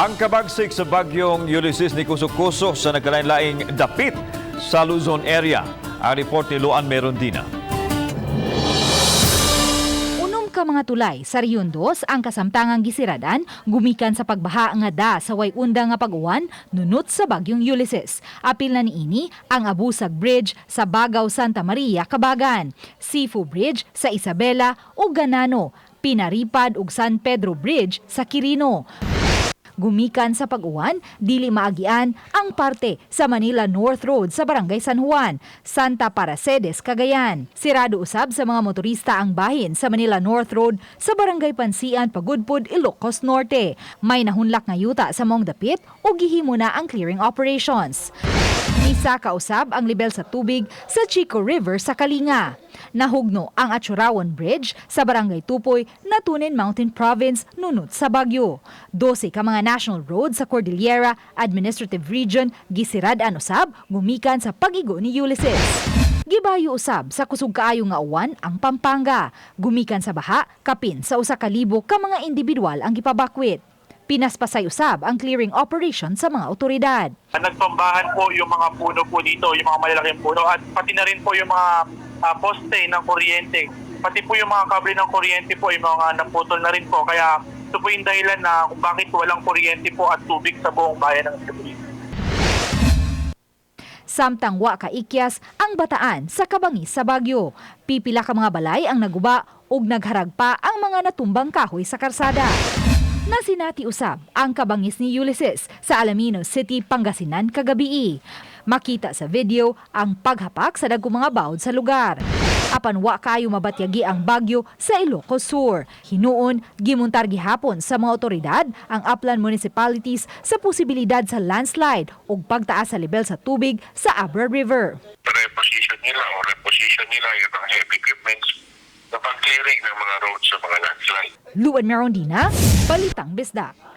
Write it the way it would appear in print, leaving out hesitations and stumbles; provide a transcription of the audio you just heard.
Ang kabagsik sa bagyong Ulysses ni kuso-kuso sa nagkalain-laing dapit sa Luzon area. Ang report ni Luan Merondina. 6 ka mga tulay sa Rehiyon 2 ang kasamtangang gisiradan gumikan sa pagbaha nga da sa way unda nga pag-uwan nunot sa bagyong Ulysses. Apil na niini ang Abusag Bridge sa Bagaw, Santa Maria, Cabagan, Sifu Bridge sa Isabela ug Ganano, Pinaripad ug San Pedro Bridge sa Quirino. Gumikan sa pag-uwan, dili maagian ang parte sa Manila North Road sa Barangay San Juan, Santa Praxedes, Cagayan. Sirado usab sa mga motorista ang bahin sa Manila North Road sa Barangay Pansian, Pagudpud, Ilocos Norte. May nahunlak nga yuta sa maong dapit ug gihimo na ang clearing operations. Misaka usab ang lebel sa tubig sa Chico River sa Kalinga. Nahugno ang Aturawan Bridge sa Barangay Tupoy, Natunin, Mountain Province, nunot sa bagyo. 12 ka mga national road sa Cordillera Administrative Region gisirad-an usab gumikan sa pag-igo ni Ulysses. Gibayo usab sa kusog kaayo nga uwan ang Pampanga. Gumikan sa baha, kapin sa 1,000 ka mga individual ang gipabakwit. Pinaspasay usab ang clearing operation sa mga otoridad. Nagtumbahan po yung mga puno po dito, yung mga malalaking puno at pati na rin po yung mga poste ng kuryente. Pati po yung mga kable ng kuryente po, yung mga naputol na rin po. Kaya ito po yung dahilan na kung bakit walang kuryente po at tubig sa buong bayan ng Cebu. Samtang wa kaikyas ang Bataan sa kabangis sa bagyo. Pipila ka mga balay ang naguba ug nagharag pa ang mga natumbang kahoy sa karsada. Nasinati usab ang kabangis ni Ulysses sa Alaminos City, Pangasinan kagabii. Makita sa video ang paghapak sa dagkong mga bawd sa lugar. Apan wa kayo mabatyagi ang bagyo sa Ilocos Sur. Hinuon, gimuntar gihapon sa mga otoridad ang upland municipalities sa posibilidad sa landslide ug pagtaas sa lebel sa tubig sa Abra River. Reposition nila o reposition nila yung mga heavy equipments na pang-clearing ng mga roads sa mga landslide. Luan Merondina, Balitang Bisdak.